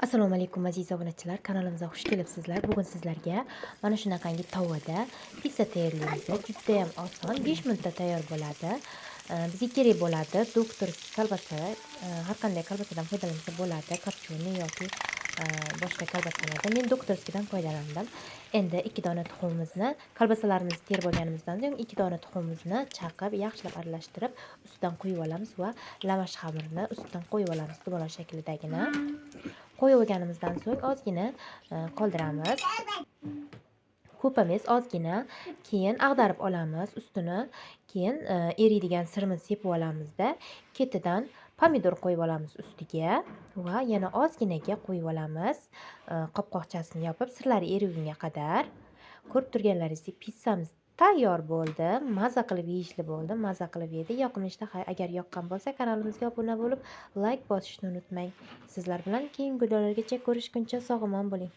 Assalomu alaykum, aziz obunachilar, kanalimizga xush kelibsizlar. Bugun sizlarga mana shunaqangi tovada pitsa tayyorlaymiz. Judayam oson, 5 minutda tayyor bo'ladi. Bizga kerak bo'ladi докторский kolbasa, har qanday kolbasadan foydalansa bo'ladi, копчёный yoki boshqa kolbasalardan. Men докторский dan foydalandim. Endi 2 dona tuxumimizni, kolbasalarimizni terib olganimizdan so'ng 2 dona tuxumimizni chaqib, yaxshilab aralashtirib, ustidan quyib olamiz va lavash xamirini ustidan qo'yib olamiz, dumaloq shaklidagini. Qo'yib olganimizdan so'ng ozgina qoldiramiz. Ko'p emas, ozgina. Keyin ag'darib olamiz ustini. Keyin eriydigan sirimizni sepib olamizda, ketidan pomidor qo'yib olamiz ustiga va yana ozginaga qo'yib olamiz. Qopqoqchasini yopib, sirlari erigunga qadar. Ko'rib turganlaringizdek, pitssamiz tayyor bo'ldi. Maza qilib yeyishli bo'ldi. Maza qilib yedik. Yoqimli ishtaha. Agar yoqqan bo'lsa, kanalimizga obuna bo'lib, layk bosishni unutmang. Sizlar bilan keyingi videolargacha ko'rishguncha sog'-omon bo'ling.